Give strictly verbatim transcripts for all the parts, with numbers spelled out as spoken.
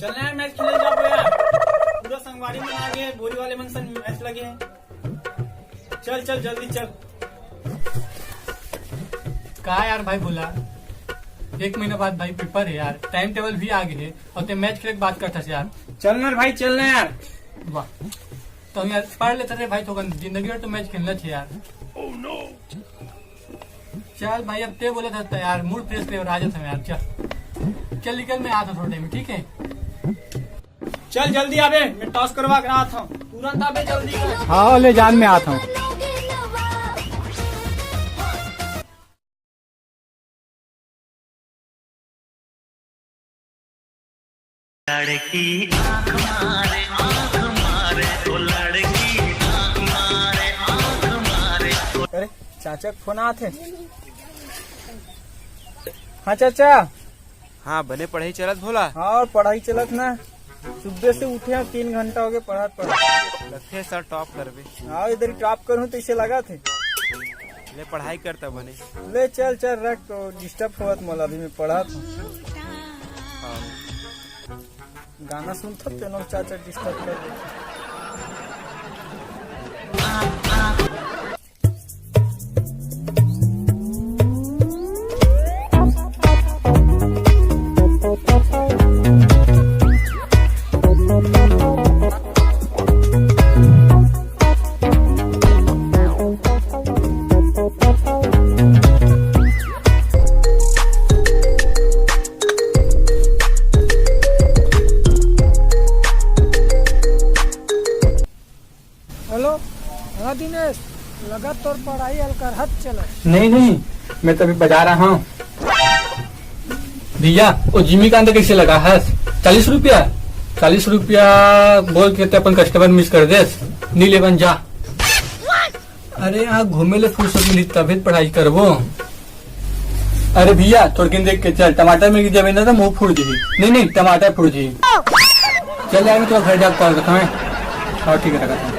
चल ना यार, मैच खेले जाबो यार। पूरा संगवारी मन आ गे, बोरी वाले मन संग मैच लगे हे। चल चल, जल्दी चल। का यार भाई भोला, एक महीना बाद भाई पेपर हे यार, टाइम टेबल भी आ गे हे अउ तैं मैच खेले के बात करथस यार। चल ना रे भाई, चल ना यार। वाह, तो यार पढ़ लेथस रे भाई, थोकन जिंदगी भर तो मैच खेलना चाहिए यार। चल भाई, अब तैं बोलथस त यार, मूड फ्रेश करे बर आ जाथंव यार। चल, चल निकल, मैं आथंव थोड़ा टाइम में, ठीक हे? चल जल्दी आबे, मैं टॉस करवा के आथंव। तुरंत आबे, जल्दी कर। हाँ, ले जान, मैं आथंव। लड़की आंख मारे, आंख मारे, ओ लड़की आंख मारे, आंख मारे। अरे, चाचा के फोन आत हे। हाँ चाचा। हाँ, बने पढ़ाई चलत भोला? हाँ, पढ़ाई चलत ना। सुबह से उठे हंव, तीन घंटा होगे पढ़त पढ़त। लगथे सर टॉप करबे। हाँ, इधर ही टॉप करहूँ तइसे लगथे। ले पढ़ाई करता बने। ले चल चल, रख, तो डिस्टर्ब होवत मोला, अभी मैं पढ़त हंव। हाँ। गाना सुनथस तेनो चाचा डिस्टर्ब कर देथे। हेलो। हाँ दिनेश, लगा तोर पढ़ाई अलकरहत चलत। नहीं नहीं, मैं तो अभी बाजार आया हूँ। भैया, वो जिमी कांदा कैसे लगा हस? चालीस रुपया। चालीस रुपया बोल के तैं अपन कस्टमर मिस कर देस। नी लेबन जा। अरे, यहाँ घूमे ले फुर्सत मिली तभे पढ़ाई करबो। अरे भैया, थोड़किन देख के चल, टमाटर में गिर जाबे ना तो मुंह फूट जाही। नहीं नहीं, टमाटर फूट जाही। चल यार, मैं तोर घर जाके कॉल करता हूँ। हाँ ठीक है, रखत हूँ।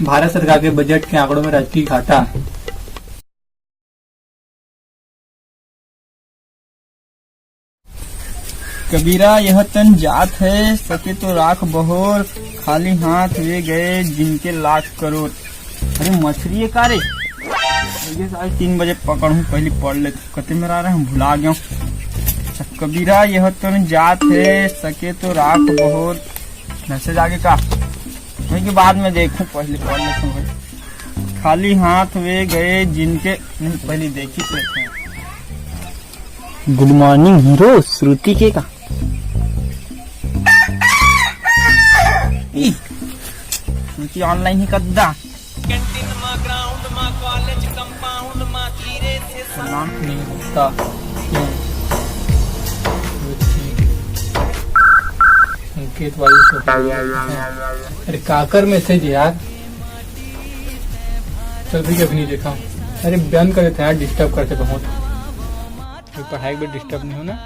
भारत सरकार के बजट के आंकड़ों में राजकीय घाटा। कबीरा यह तन जात है, सके तो राख बहोर, खाली हाथ वे गए जिनके लाख करोड़। अरे मछरी है का रे? ये आज तीन बजे पकड़हूँ, पहली पढ़ ले। कते मेरा रहे हम भुला गया। अच्छा, कबीरा यह तन जात है, सके तो राख बहोर। मैसेज आगे का? वही के बाद में देखूँ, पहले पढ़ लेता हूँ भाई। खाली हाथ वे गए जिनके, नहीं, पहले देखी तो लेते हैं। गुड मॉर्निंग हीरो, श्रुति के का? ई, श्रुति ऑनलाइन ही कद्दा। कैंटीन मा, ग्राउंड मा, कॉलेज कंपाउंड मा, धीरे से नाम नहीं होता। क्यों? अंकित वाली से। अरे काकर मैसेज यार। चल ठीक है, अभी नहीं देखा। अरे बंद कर देते हैं यार, डिस्टर्ब करते बहुत। फिर पढ़ाई भी डिस्टर्ब नहीं होना।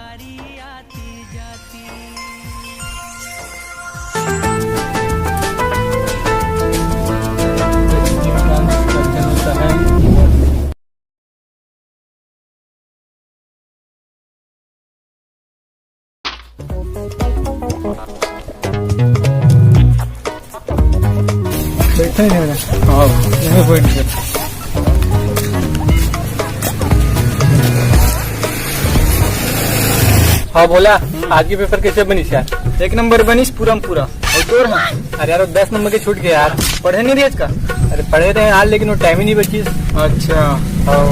बैठा ही नहीं रहा। हाँ, यहाँ बैठ गया। हाँ, बोला, आज के पेपर कैसे बनिस यार? एक नंबर बनिस, पूरा म पूरा। और तोर हाँ? अरे यार, वो दस नंबर के छूट गया यार। पढ़े नहीं रहे का? अरे पढ़े रहे यार, लेकिन वो टाइम ही नहीं बचिस। अच्छा। हाँ।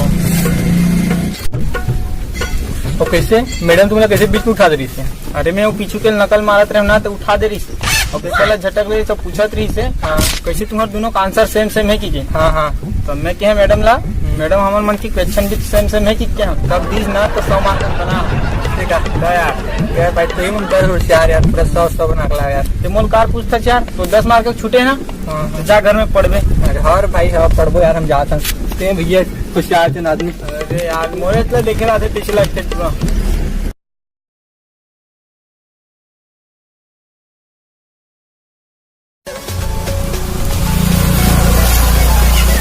और कैसे? मैडम तुमला कैसे बीच में उठा दे रही थी? अरे मैं वो पीछू के नकल मारत रहे ना, तो उठा दे रही थी। और पेपर ला झटक रही, तो पूछत रही से, हाँ। कैसे तुम्हारे दोनों का आंसर सेम सेम है कि के? हाँ, हाँ। तो मैं कहे मैडम ला, मैडम, हमर मन की क्वेश्चन भी सेम सेम है कि क्या? तब दीस ना तो सौ मार्क बना। ठीक है, तो यार, यार भाई, तो ही मन कर होशियार यार, पूरा सौ, सौ बना के ला यार। ते मोल कार पूछता यार, तो दस मार्क छूटे ना? हाँ, हाँ। जा घर में पढ़बे। अरे हाँ रे भाई, हाँ, पढ़बो यार, हम जात हन। ते भैया, होशियार जन आदमी। अरे यार, मोरे इतना देखे रहा थे पिछला स्टेट में।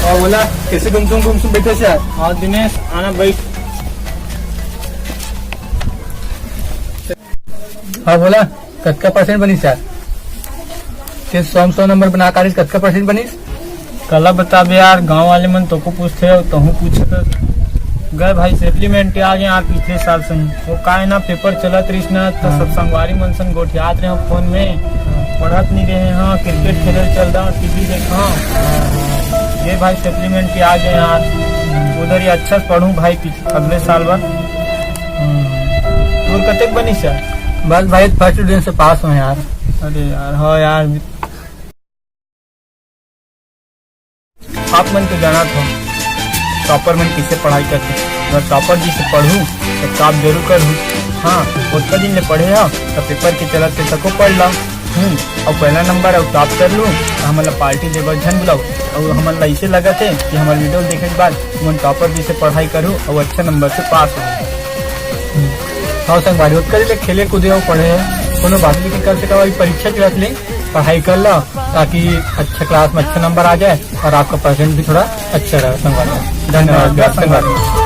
हाँ, बोला, कैसे गुमसुम गुमसुम बैठे से यार? हाँ, दिनेश, आना बैठ। हाँ, बोला, कतका परसेंट बनिस यार? ते सौ म सौ नंबर बना कारिस, कतका परसेंट बनिस? काला बताबे यार, गांव वाले मन तोको पूछथे अउ तहूं पूछत। गए भाई, सप्लीमेंट आ गए यार पिछले साल से। वो का है ना, पेपर चलत रहिस ना, तो हाँ। सब संगवारी मन संग गोठियात रहे फोन में, हाँ। पढ़त नहीं रहे, हाँ, क्रिकेट खेले चल रहा, टीवी देखा। हाँ। ये भाई, सप्लीमेंट आ गए यार, उधर ही अच्छा से पढ़ूं भाई, पिछ-, अगले साल बर। हम्म। तोर कतेक बनिस यार? बस भाई, फर्स्ट डिवीजन से पास हो यार। अरे यार, हाँ यार। आप मन तो जानत हो, टॉपर मन किसे पढ़ाई करथे। अगर टॉपर जी से पढ़ू, तो टॉप जरूर करूँ। हाँ, ओतका दिन ले पढ़े हो, तो पेपर के चलत ते तको पढ़ ला। हम्म, अउ पहला नंबर अउ टॉप कर लूँ, तो हमन ला पार्टी दे बर झन बुलाओ। अउ हमन ला इसे लगत हे कि हमर वीडियो देखे के बाद तुमन टॉपर जी से पढ़ाई करू अउ अच्छा नंबर से पास हो। हम्म। अउ संगवारी, ओतका दिन ले खेले कूदे अउ पढ़े हे, कोनो बात नहीं कर सकता, अभी परीक्षा के रख ले, पढ़ाई कर ला, ताकि अच्छा क्लास में अच्छा नंबर आ जाए और आपका परसेंट भी थोड़ा अच्छा रहे संगवारी। धन्यवाद, धन्यवाद संगवारी।